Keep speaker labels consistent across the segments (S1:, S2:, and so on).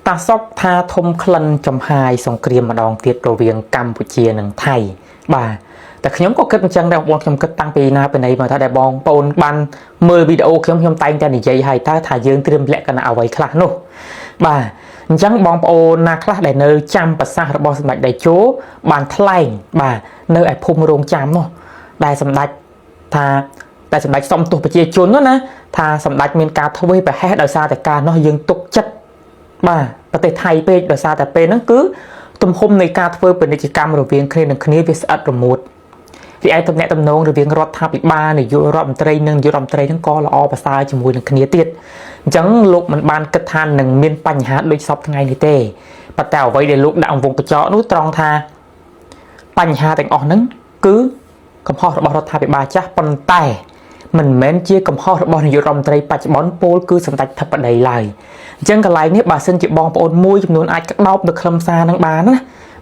S1: តាសុកថាធំក្លិនចំហាយសង្គ្រាមម្ដងទៀតរវាងកម្ពុជានិងថៃបាទតែខ្ញុំក៏គិតអញ្ចឹងដែរបងប្អូនខ្ញុំគិតតាំងពីណាពីណីមកថាដែលបងប្អូនបានមើលវីដេអូខ្ញុំខ្ញុំតែងតែនិយាយឲ្យតើថាយើងត្រៀមលក្ខណៈអ្វីខ្លះនោះបាទអញ្ចឹងបងប្អូនណាខ្លះដែលនៅចាំប្រសាសន៍របស់សម្ដេចតេជោបានថ្លែងបាទនៅឯភូមិរោងចាំនោះដែលសម្ដេចថាតែសម្ដេចសុំទោសប្រជាជននោះណាថាសម្ដេចមានការធ្វេសប្រហែសដោយសារតែការនោះយើងទុកចិត្ត បាទប្រទេសថៃពេកដោយសារតែពេលហ្នឹងគឺទំហំនៃការធ្វើពាណិជ្ជកម្មរវាងគ្នានឹងគ្នាវាស្អិតរមួតវាឯទំនាក់ទំនងរវាងរដ្ឋាភិបាលនាយករដ្ឋមន្ត្រីនិងនាយករដ្ឋមន្ត្រីហ្នឹងក៏ល្អប្រសើរជាមួយនឹងគ្នាទៀតអញ្ចឹងលោកមិនបានគិតថានឹងមានបញ្ហាដូចសពថ្ងៃនេះទេប៉ុន្តែអ្វីដែលលោកដាក់អង្វងកញ្ចក់នោះត្រង់ថាបញ្ហាទាំងអស់ហ្នឹងគឺកំហុសរបស់រដ្ឋាភិបាលចាស់ប៉ុន្តែមិនមែនជាកំហុសរបស់នាយករដ្ឋមន្ត្រីបច្ចុប្បន្នពលគឺសម្ដេចធិបតីឡើយ អញ្ចឹងកន្លែងនេះបើសិនជាបងប្អូនមួយចំនួនអាចក្តោបនៅខ្លឹមសារនឹងបានណា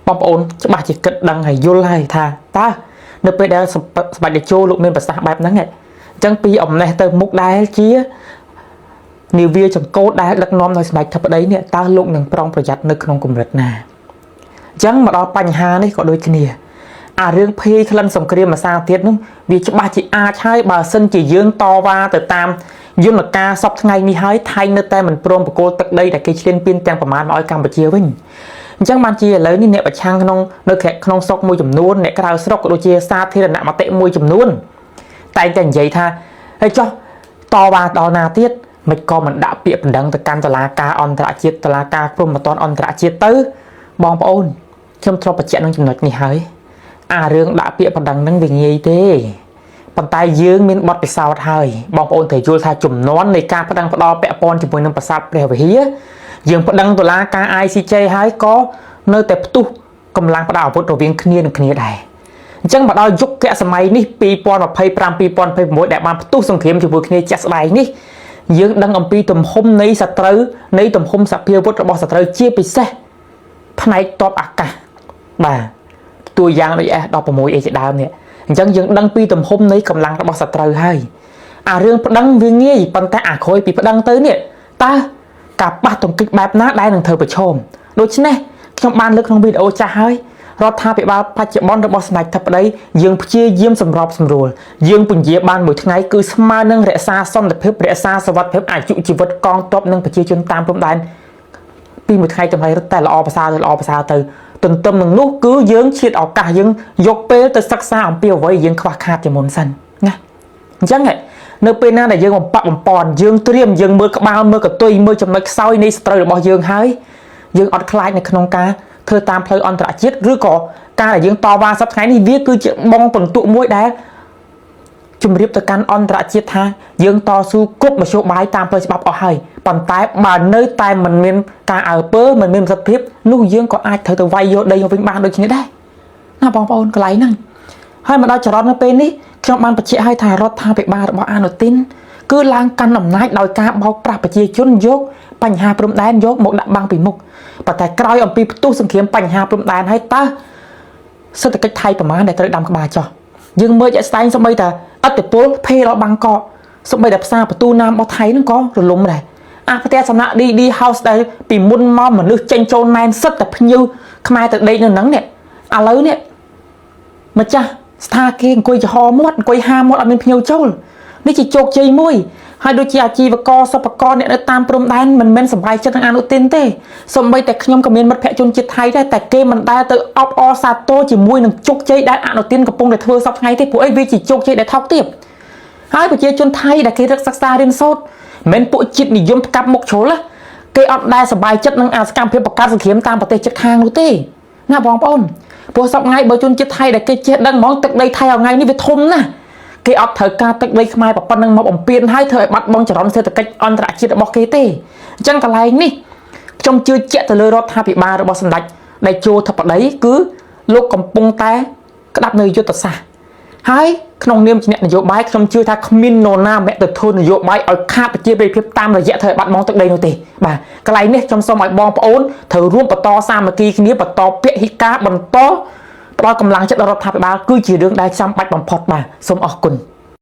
S1: បងប្អូនច្បាស់ជាគិតដឹងហើយយល់ហើយថាតើនៅពេលដែលសម្ដេចតេជោលោកមានប្រសាសន៍បែបហ្នឹងអញ្ចឹងពីអំណេះទៅមុខដែលជានាវាចង្កូតដែលដឹកនាំដោយសម្ដេចធិបតីនេះតើលោកនឹងប្រុងប្រយ័ត្ននៅក្នុងកម្រិតណាអញ្ចឹងមកដល់បញ្ហានេះក៏ដូចគ្នាអារឿងភ័យក្លិនសង្គ្រាមអាសាទៀតនោះវាច្បាស់ជាអាចហើយបើសិនជាយើងតវ៉ាទៅតាមយន្តការសពថ្ងៃនេះហើយថៃនៅតែមិនព្រមប្រគល់ទឹកដីដែលគេឈ្លានពានទាំងប្រមាណមកឲ្យកម្ពុជាវិញអញ្ចឹងបានជាឥឡូវនេះអ្នកប្រឆាំងក្នុងនៅក្នុងស្រុកមួយចំនួនអ្នកក្រៅស្រុកក៏ដូចជាសាធារណមតិមួយចំនួនតែងតែនិយាយថាហើយចុះតវ៉ាដល់ណាទៀតមិនក៏មិនដាក់ពាក្យបណ្ដឹងទៅកាន់តុលាការអន្តរជាតិតុលាការព្រហ្មទណ្ឌអន្តរជាតិទៅបងប្អូនខ្ញុំធ្លាប់បញ្ជាក់នឹងចំណុចនេះហើយអារឿងដាក់ពាក្យបណ្ដឹងនឹងវាងាយទេប៉ុន្តែយើងមានបទពិសោធន៍ហើយបងប្អូនត្រូវយល់ថាចំនួននៃការប្តឹងផ្ដល់ពាក់ព័ន្ធជាមួយនឹងប្រាសាទព្រះវិហារយើងប្តឹងតុលាការ ICJ ហើយក៏នៅតែផ្ទុះកម្លាំងផ្ដាល់អាវុធរវាងគ្នានឹងគ្នាដែរអញ្ចឹងមកដល់យុគសម័យនេះ2025 2026ដែលបានផ្ទុះសង្គ្រាមជាមួយគ្នាជាក់ស្ដែងនេះយើងដឹងអំពីទំហំនៃសត្រូវនៃទំហំសភាវុធរបស់សត្រូវជាពិសេសផ្នែកទ័ពអាកាសបាទតួយ៉ាងដូច S16 អីជាដើមនេះអញ្ចឹងយើងដឹងពីទំហំនៃកម្លាំងរបស់សត្រូវហើយអារឿងប្តឹងវាងាយប៉ុន្តែអាក្រោយពីប្តឹងទៅនេះតើការប៉ះទង្គិចបែបណាដែលនឹងធ្វើប្រឈមដូច្នេះខ្ញុំបានលើកក្នុងវីដេអូចាស់ហើយរដ្ឋាភិបាលបច្ចុប្បន្នរបស់សម្ដេចធិបតីយើងព្យាយាមសម្របសម្រួលយើងពន្យាបានមួយថ្ងៃគឺស្មើនឹងរក្សាសន្តិភាពរក្សាសុវត្ថិភាពអាយុជីវិតកងទ័ពនិងប្រជាជនតាមព្រំដែនពីមួយថ្ងៃទៅថ្ងៃរឹតតែល្អប្រសើរទៅល្អប្រសើរទៅទន្ទឹមនឹងនោះគឺយើងឆ្លៀតឱកាសយើងយកពេលទៅសិក្សាអំពីអ្វីយើងខ្វះខាតជាមុនសិនណាអញ្ចឹងនៅពេលណាដែលយើងបំបាក់បំពន់យើងត្រៀមយើងមើលក្បាលមើលកតុយមើលចំណុចខ្សោយនៃសត្រូវរបស់យើងហើយយើងអត់ខ្លាចនៅក្នុងការធ្វើតាមផ្លូវអន្តរជាតិឬក៏ការដែលយើងតវ៉ាសប្តាហ៍ថ្ងៃនេះវាគឺជាបងពិន្ទុមួយដែលជំរាបទៅកាន់អន្តរជាតិថាយើងតស៊ូគ្រប់មធ្យោបាយតាមផ្លូវច្បាប់អស់ហើយប៉ុន្តែបើនៅតែមិនមានការអើពើមិនមានប្រសិទ្ធភាពនោះយើងក៏អាចត្រូវទៅវាយយកដីមកវិញបានដូចគ្នាដែរណាបងប្អូនកន្លែងហ្នឹងហើយមកដល់ចរន្តនៅពេលនេះខ្ញុំបានបញ្ជាក់ឲ្យថារដ្ឋាភិបាលរបស់អានុទីនគឺឡើងកាន់អំណាចដោយការបោកប្រាស់ប្រជាជនយកបញ្ហាព្រំដែនយកមកដាក់បាំងពីមុខប៉ុន្តែក្រោយអំពីផ្ទុះសង្គ្រាមបញ្ហាព្រំដែនហើយតើសេដ្ឋកិច្ចថៃប្រមាណដែលត្រូវដាំក្បាលចោះយើងមើលជាក់ស្ដែងសម្បីតែអត្តពលភេដល់បាងកកសម្បីតែផ្សារបន្ទូណាមរបស់ថៃហ្នឹងក៏រលំដែរអាផ្ទះសំណាក់ DD House ដែលពីមុនមកមនុស្សចេញចូលណែនសិតតែភ្ញៀវខ្មែរទៅដេកនៅហ្នឹងនេះឥឡូវនេះម្ចាស់ស្ថាគេអង្គុយចំហមាត់អង្គុយហាមាត់អត់មានភ្ញៀវចូលនេះជាជោគជ័យមួយហើយដូចជាអាជីវករសិប្បករអ្នកនៅតាមព្រំដែនមិនមែនសប្បាយចិត្តនឹងអនុទិនទេសូម្បីតែខ្ញុំក៏មានមិត្តភក្តិជនជាតិថៃដែរតែគេមិនដែលទៅអបអរសាទរជាមួយនឹងជោគជ័យដែលអនុទិនកំពុងតែធ្វើសប្តាហ៍ថ្ងៃទេព្រោះអីវាជាជោគជ័យដែលថោកទាបហើយប្រជាជនថៃដែលគេរឹកសិក្សារៀនសូត្រមិនមែនពួកជាតិនិយមផ្កាប់មុខជ្រុលគេអត់ដែលសប្បាយចិត្តនឹងអាសកម្មភាពបង្កើតសង្គ្រាមតាមប្រទេសជិតខាងនោះទេណាបងប្អូនព្រោះសប្ថ្ងៃបើជនជាតិថៃដែលគេចេះដឹងហ្មងទឹកដីថៃថ្ងៃនេះវាធំណាស់គេអត់ត្រូវការទឹកដីខ្មែរប៉ុណ្្នឹងមកបំពេញហើយធ្វើឲ្យបាត់បង់ចរន្តសេដ្ឋកិច្ចអន្តរជាតិរបស់គេទេអញ្ចឹងកន្លែងនេះខ្ញុំជឿជាក់ទៅលើរដ្ឋាភិបាលរបស់សម្ដេចតេជោធិបតីគឺលោកកំពុងតែក្តាប់នៅយុទ្ធសាស្ត្រហើយក្នុងនាមជាអ្នកនយោបាយខ្ញុំជឿថាគ្មាននរណាម្នាក់ទៅធ្វើនយោបាយឲ្យខាតប្រជាប្រិយភាពតាមរយៈធ្វើឲ្យបាត់បង់ទឹកដីនោះទេបាទកន្លែងនេះខ្ញុំសូមឲ្យបងប្អូនត្រូវរួមបន្តសាមគ្គីគ្នាបន្តពហិការបន្តផ្ដល់កម្លាំងចិត្តដល់រដ្ឋាភិបាលគឺជារឿងដែលចាំបាច់បំផុតបាទសូមអរគុណ។